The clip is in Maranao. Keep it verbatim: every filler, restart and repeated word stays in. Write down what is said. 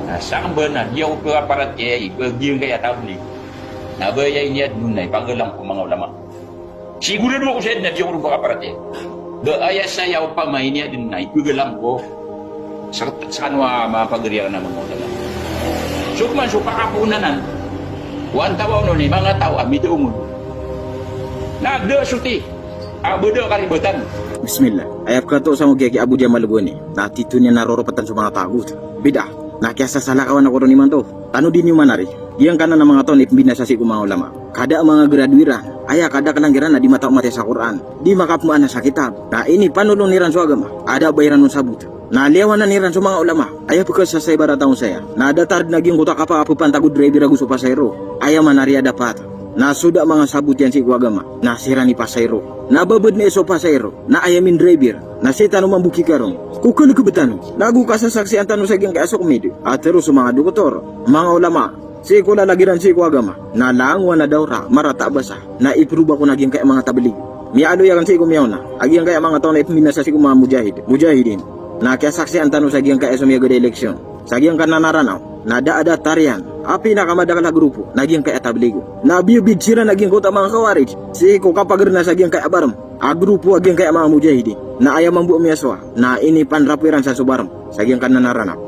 Na sangba na di ako pkaparatiyaya i ba giyangkaya tablig na ba aya iniyadn on na ipagalang ko manga ulama. Sigurado ako sa aya dn a di ako ron pkaparatiyaya. Ba aya saya opama iniyadn na ipagalang ko sa, sa kano a manga pagari akn a manga ulama. So pman so pakapoon anan ko antawaa on i manga taw a midaomod na da soti a ba da karibatan. Bismillah. Aya pkatoon sa ngogiyaki Abu Jamal Goni na tito niyan na roropatan so manga tagot. Bid'ah. Na kiyasasalakawan ako ron imanto. Tano di niyo manari. Giyangkanan a manga taw na ipmbinasa sii ko manga ulama. Kada a manga grado iran. Aya kadaklan kiran na di mataw matiya sa Qur'an. Di makapmaana sa kitab. Na inipanolon iran so agama a da a ba iran on sabot. Na liyawanan iran so manga ulama. Aya pkasasaibarata on saya na datar dn a giyangkoto a kapakapphantag o driver ago so pasahero. Aya manari a dapat na so da a manga sabot iyan sii ko agama na siran i pasahero. Na ba badn i so pasahero na aya mindriver. Na sii tano mambo kikaron ko kalkb tano na go kasasaksian tano sa giyangkaya so kmid a tero so manga doktor, manga ulama, sii ko lalag iran sii ko agama. Na langowan a dawra marata a basa na iproba ko na giyangkaya manga tablig. Miyaaloy akn sii ko miyaona a giyangkaya manga taw na ipmbinasa sii ko manga mujahid, mujahidin. Na kiyasaksian tano sa giyangkaya so miyagad a eleksyon sa giyangkanan a Ranaw na da a datar iyan a pinakamadakl a grupo na giyangkaya tablig. Na biyabid siran a giyangkoto a manga Khawarij sii ko kapagrna sa giyangkaya barm a grupo a giyangkaya manga mujahidin. Na aya mambo a miyasowa na inipanrapo iran san so barm sa giyangkanan a Ranaw.